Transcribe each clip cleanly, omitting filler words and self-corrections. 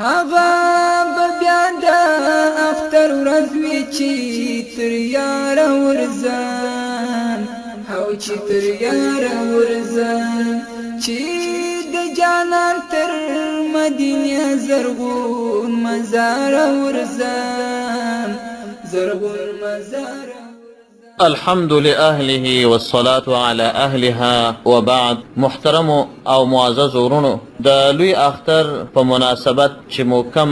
هغه به بیا د اختر ورځ وي چې تر یاره ورځم، او چې تر یاره ورځم، چې د جانان تر مدینې زرغون مزار ورځم، زرغون مزار. الحمد لأهله والصلاة على أهلها وبعد. محترمو او معزز ورونو، د لوی اختر په مناسبت چې مو کم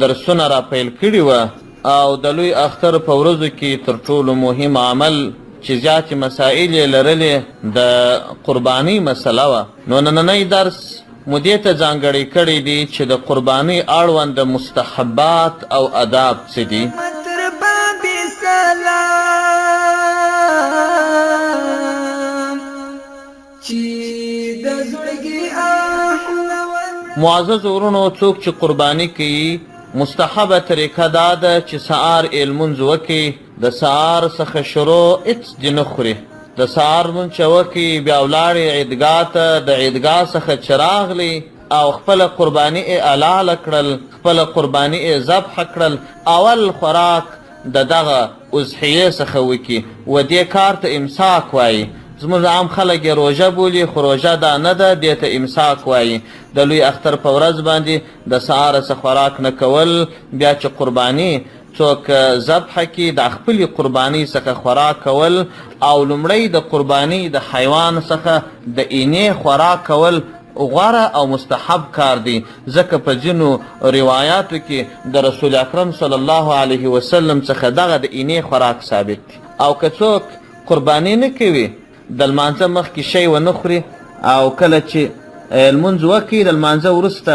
درسونه را پیل کړي وه، او د لوی اختر په ورځو کې تر ټولو مهم عمل چې زیاتې مسائل یې لرلې د قربانۍ مسله وه، نو نننی درس مو دې ته ځانګړی کړی دی چې د قربانۍ اړوند مستحبات او اداب څه دي. معزز ورونو، څوک چې قرباني کوي، مستحبه طریقه دا ده چې سهار یې لمونځ وکړي، د سهار څخه شروع هېڅ دې نه خوري. د سهار لمونځ چې وکړي، بیا ولاړې عیدګاه ته، د عیدګاه څخه چې راغلی او خپله قرباني یې حلاله کړل، خپله قرباني یې ذبح کړل، اول خوراک د دغه اضحیې څخه وکړي. و دې کار ته امساک وایي. زموږ عام خلک یې روژه بولي، خو روژه دا نه ده، دې ته امساک وایي. د لوی اختر په ورځ باندې د سهاره څه خوراک نه کول، بیا چې قرباني څوک ذبح کړي، د خپلې قربانۍ څخه خوراک کول، او لومړی د قربانۍ د حیوان څخه د اینې خوراک کول غوره او مستحب کار دی، ځکه په ځینو روایاتو کې د رسول اکرم صلی الله علیه وسلم څخه دغه د اینې خوراک ثابت دی. او که څوک قرباني نه کوي، د لمانځه مخکې شی ونه خوري، او کله چې لمونځ وکړي، د لمانځه وروسته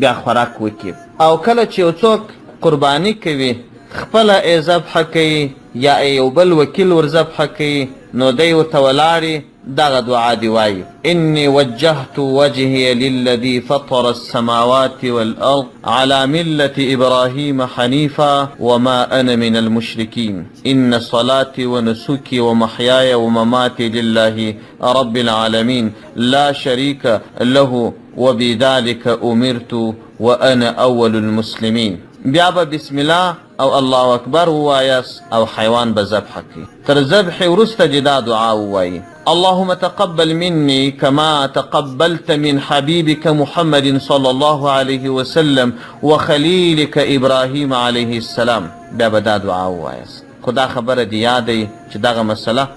بیا خوراک وکړي. او کله چې یو څوک قرباني کوي، خپله یې ذبح کوي یا یې یو بل وکیل ور ذبح کوي، نو دی ورته ولاړي دغه دعا دی وایي: إني وجهت وجهي للذي فطر السماوات والأرض على ملة إبراهيم حنيفا وما أنا من المشركين، إن صلاتي ونسكي ومحياي ومماتي لله رب العالمين لا شريك له وبذلك أمرت وأنا أول المسلمين. بیا به بسم الله او الله اکبر ووایاست او حیوان به ذبح کړي. تر ذبح وروسته دې دا دعا ووایي: اللهم تقبل مني كما تقبلت من حبيبك محمد صلى الله عليه وسلم وخليلك إبراهيم عليه السلام. بیا به دا دعا ووایاست. خو دا خبره دې یاده وي چې دغه مسله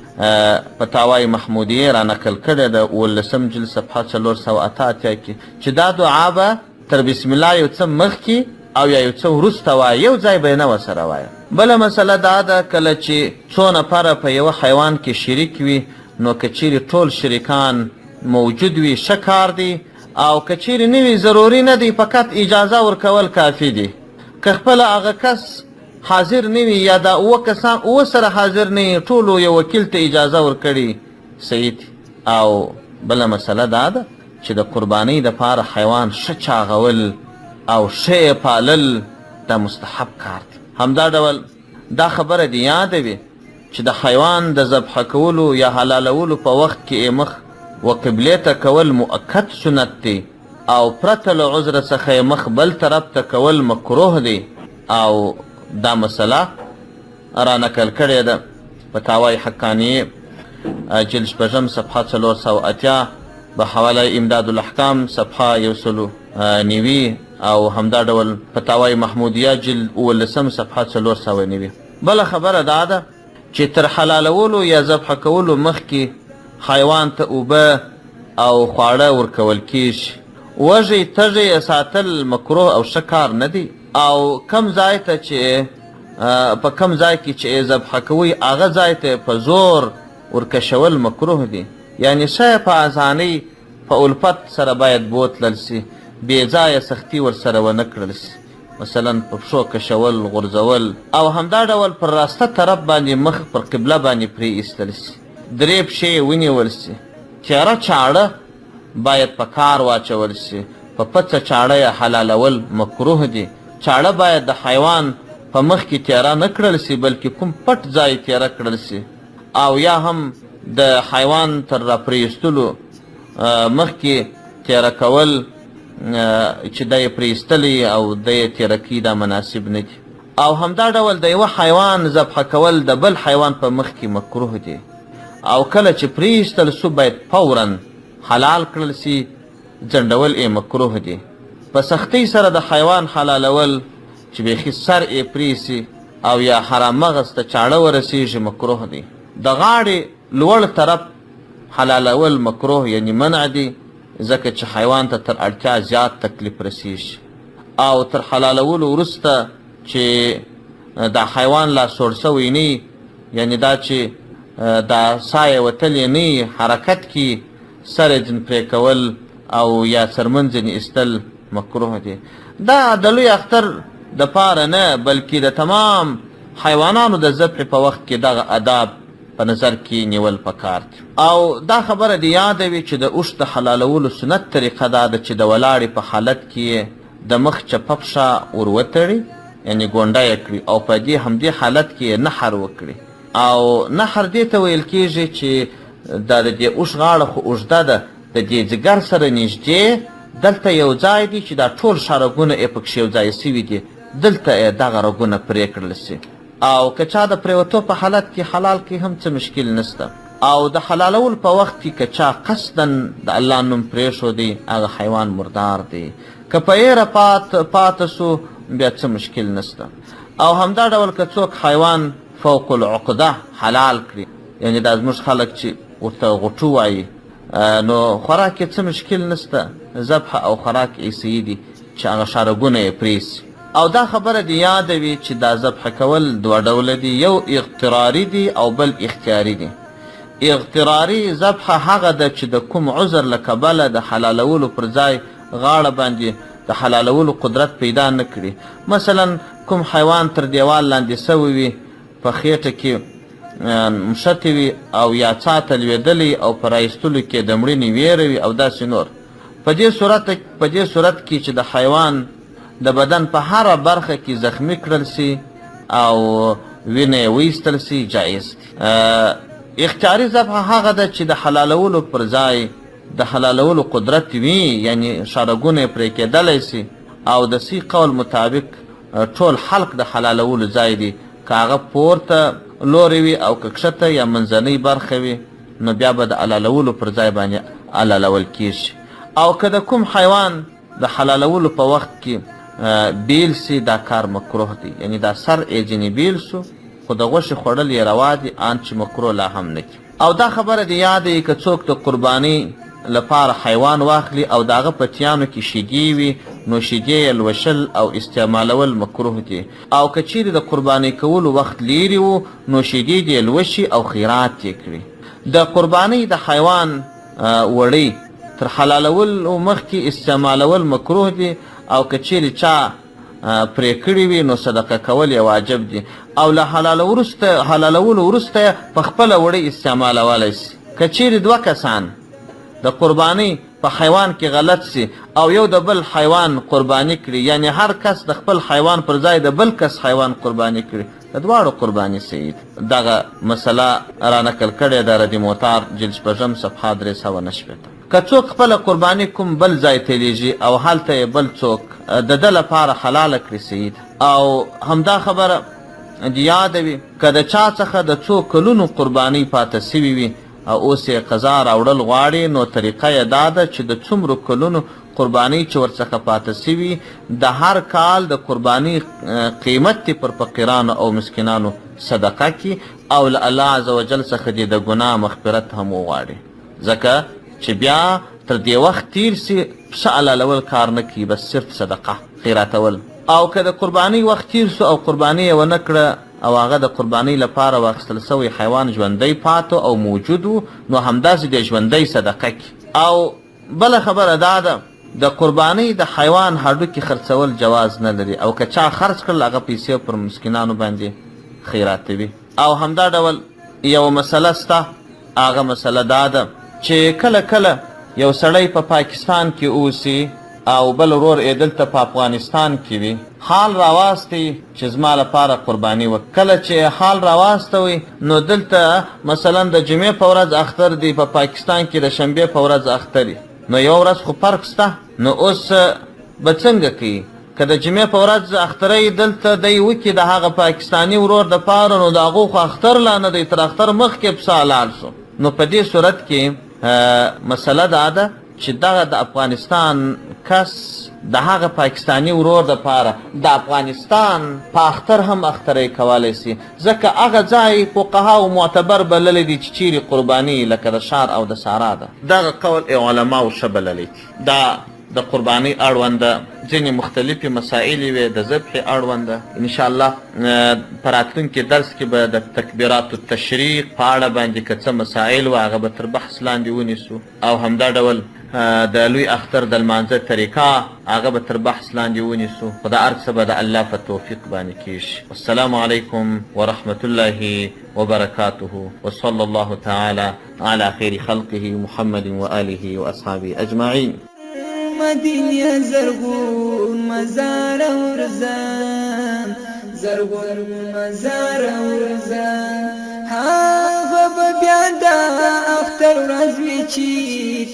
فتاوای محمودیې را نقل کړې ده، 17 جلد صفحه 488 کې، چې دا دعا به تر بسم الله یو څه مخکې او یا یو څه وروسته وایه، یو ځای به یې نه ورسره وایه. بله مسله دا ده، کله چې څو نفره په یوه حیوان کې شریک وي، نو که چیرې ټول شریکان موجود وي ښه کار دی، او که چیرې نه وي ضروري نه دی، فقط اجازه ورکول کافي دی. که خپله هغه کس حاضر نه وي یا دا 7 کسان 7 سره حاضر نه وي، ټولو یو وکیل ته اجازه ورکړي صحیح دی. او بله مسله دا ده چې د قربانۍ دپاره حیوان ښه چاغول او ښه یې پالل دا مستحب کار دی. همدا ډول دا خبره دې یاده وي چې د حیوان د ذبح کولو یا حلالولو په وخت کې یې مخ و قبلې ته کول مؤکد سنت دی، او پرته له عذره څخه یې مخ بل طرف ته کول مکروه دی. او دا مسله را نقل کړې ده فتاوای حقانیې جلد 6 صفحه 480، به حواله امداد الاحکام صفحه 190، او همدا ډول فتاوای محمودیه جلد 17 صفحه 490. بله خبره دا ده چې تر حلالولو یا ذبح کولو مخکې حیوان ته اوبه او خواړه ورکول کیږي. وږی تږی یې ساتل مکروه او ښه کار نه دی، او کم ځای ته چې په کم ځای کې چې یې ذبح کوئ هغه ځای ته په زور ورکشول مکروه دی. یعنې ښه په اسانۍ په الفت سره باید بوتلل شي، بې ځایه سختي ورسره ونه کړل شي، مثلا په پښو کشول، غورځول، او همدا ډول پر راسته طرف باندې مخ پر قبله باندې پرې ایستل شي، 3 پښې یې ونیول شي، تیاره چاړه باید په کار واچول شي، په پڅه چاړه یې حلالول مکروه دي. چاړه باید د حیوان په مخ کې تیاره نه کړل شي، بلکې کوم پټ ځای تیاره کړل شي، او یا هم د حیوان تر راپرېستلو مخکې تیاره کول چې دی یې پرې ایستلی او دی یې تېره کوي، دا مناسب نه دي. او همدا ډول د یوه حیوان ذبح کول د بل حیوان په مخ کې مکروه دي، او کله چې پرې ایستل سو باید فورا حلال کړل سي، ځنډول یې مکروه دي. په سختۍ سره د حیوان حلالول چې بیخي سر یې پرې سي او یا حرام مغز ته چاړه ورسیږي مکروه دی. د غاړې لوړ طرف حلالول مکروه یعنی منع دی، ځکه چې حیوان ته تر اړتیا زیات تکلیف رسیږي. او تر حلالولو وروسته چې دا حیوان لا سوړ سوی نه، یعنی دا چې دا سا یې وتلې نه، حرکت کې سر یې ځینې پرې کول او یا څرمن ځینې ایستل مکروه دی. دا د لوی اختر د پاره نه، بلکې د تمام حیوانانو د ذبح په وخت کې دغه اداب په نظر کې نیول پکار دي. او دا خبره دې یاده وي چې د اوښ د حلالولو سنت طریقه دا ده چې د ولاړې په حالت کې یې د مخ چپه پښه ور وتړي، یعنې ګونډه یې کړي، او په دې همدې حالت کې یې نحر وکړي. او نحر دې ته ویل کیږي چې دا د دې اوښ غاړه خو اوږده ده، د دې ځیګر سره نږدې دلته یو ځای دی چې دا ټول شارګونه یې پکښې یو ځای سوي دي، دلته یې دغه رګونه پرې کړل سي. او که چا د پرېوتو په حالت کې حلال کړي هم څه مشکل نشته. او د حلالولو په وخت کې که چا قصدا د الله نوم پرېښودی هغه حیوان مردار دی، که په ایره پاته سو بیا څه مشکل نشته. او همدا ډول که څوک حیوان فوق العقده حلال کړي، یعنې دا زموږ خلک چې ورته غوټو وایي، نو خوراک یې څه مشکل نشته، ذبح او خوراک یې صحیح دي چې هغه شارګونه یې پرې سي. او دا خبره دې یاده وي چې دا ذبح کول دوه ډوله دي، یو اضطراري دي او بل اختیاري دي. اضطراري ذبح هغه ده چې د کوم عذر له کبله د حلالولو پر ځای غاړه باندې د حلالولو قدرت پیدا نه کړي. مثلا کوم حیوان تر دیوال لاندې سوی وي، په خېټه کې مښتې وي او یا څا ته لوېدلی او په راایستلو کې د مړینې ویره وي او داسې نور. په دې صورت کې چې د حیوان د بدن په هره برخه کې زخمی کړل سي او وینه یې وایستل سي جایز دي. اختیاري ذبح هغه ده چې د حلالولو پر ځای د حلالولو قدرت وي، یعنې شارګونه یې پرې کېدلی سي، او د صحیح قول مطابق ټول حلق د حلالولو ځای دی، که هغه پورته لوری وي او که کښته یا منځنۍ برخه وي، نو بیا به د حلالولو پر ځای باندې حلالول کیږي. او که د کوم حیوان د حلالولو په وخت کې بیل سي دا کار مکروه دی، یعنې دا سر یې ځینې بیل سو خو د غوښې خوړل یې روا دي، آن چې مکروه لا هم نه دي. او دا خبره دې یاده وي که څوک د قربانۍ لپاره حیوان واخلي او د هغه په تیانو کې شیدې وي، نو شیدې یې لوشل او استعمالول مکروه دي. او که چیرې د قربانۍ کولو وخت لیرې و، نو شیدې دې لوشي او خیرات یې کړي. د قربانۍ د حیوان وړۍ تر حلالولو مخکې استعمالول مکروه دي، او که چیرې چا پرې کړي وي نو صدقه کول یې واجب دي، او له حلالولو وروسته یې په خپله وړۍ استعمالولی سي. که چیرې دوه کسان د قربانۍ په حیوان کې غلط سي او یو د بل حیوان قرباني کړي، یعنې هر کس د خپل حیوان پر ځای د بل کس حیوان قرباني کړي، د دواړو قرباني صحیح ده. دغه مسله را نقل کړې ده ردي موتار جلد شپږم صفحه 369. که څوک خپله قرباني کوم بل ځای ته لیږي او هلته یې بل څوک د ده لپاره حلاله کړي صحیح ده. او همدا خبره دې یاده وي که د چا څخه د څو کلونو قربانۍ پاته سوي وي او اوس یې قضا راوړل غواړي، نو طریقه یې دا ده چې د څومرو کلونو قربانۍ چې ورڅخه پاته سوي د هر کال د قربانۍ قیمت دې پر فقیرانو او مسکینانو صدقه کړي، او له الله عز وجل څخه دې د ګناه مغفرت هم وغواړي، ځکه چې بیا تر دې وخت تیر سي پسه حلالول کار نه کوي، بس صرف صدقه خیراتول. او که د قربانۍ وخت تیر سو او قرباني یې ونه کړه او هغه د قربانۍ لپاره واخیستل سوی حیوان ژوندی پاتو او موجود و، نو همداسې دې ژوندی صدقه کړي. او بله خبره دا ده د قربانۍ د حیوان هډوکي خرڅول جواز نه لري، او که چا خرڅ کړل هغه پیسې پر مسکینانو باندې خیراتوي. او همدا ډول یوه مسله سته، هغه مسله دا ده چې کله کله یو سړی په پاکستان کې اوسي او بل ورور یې دلته په افغانستان کې وي، حال راواستوي چې زما لپاره قرباني وکړه. کله چې حال راواستوي نو دلته مثلا د جمعې په ورځ اختر دی، په پاکستان کې د شنبې په ورځ اختر دی، نو یوه ورځ خو فرق شته. نو اوس به څنګه کوي؟ که د جمعې په ورځ اختری دلته دی وکړي د هغه پاکستاني ورور دپاره، نو د هغو خو اختر لا نه دی، تر اختر مخکې پسه حلال شو. نو په دې صورت کې مسله دا ده چې دغه د افغانستان کس د هغه پاکستاني ورور دپاره د افغانستان په اختر هم اختری کولی شي، ځکه هغه ځای فقهاو معتبر بللی دی چې چیرې قرباني لکه د ښار او د سارا ده. دغه قول یې علماو ښه بللی دی. دا د قربانۍ اړونده ځینې مختلفې مسایلې وې د ذبحې اړونده. انشاءالله په راتلونکي درس کې به د تکبیرات التشریق په اړه باندې که څه مسایل وه هغه به تر بحث لاندې ونیسو، او همدا ډول د لوی اختر د لمانځه طریقه هغه به تر بحث لاندې ونیسو. خو دا هر څه به د الله په توفیق باندې کیږي. والسلام علیکم ورحمة الله وبرکاته، وصلی الله تعالی على خير خلقه محمد وآله وأصحابه أجمعين. مدینه زرغون مزار ورځم، زرغون مزار ورځم. هغه به بیا د اختر ورځ وي چې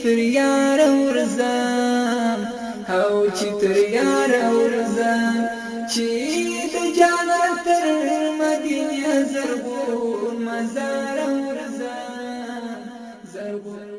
تر یاره ورځم، او چې تر یاره ورځم، چې د جانان تر مدینه زرغون مزار ورځم، زرغون.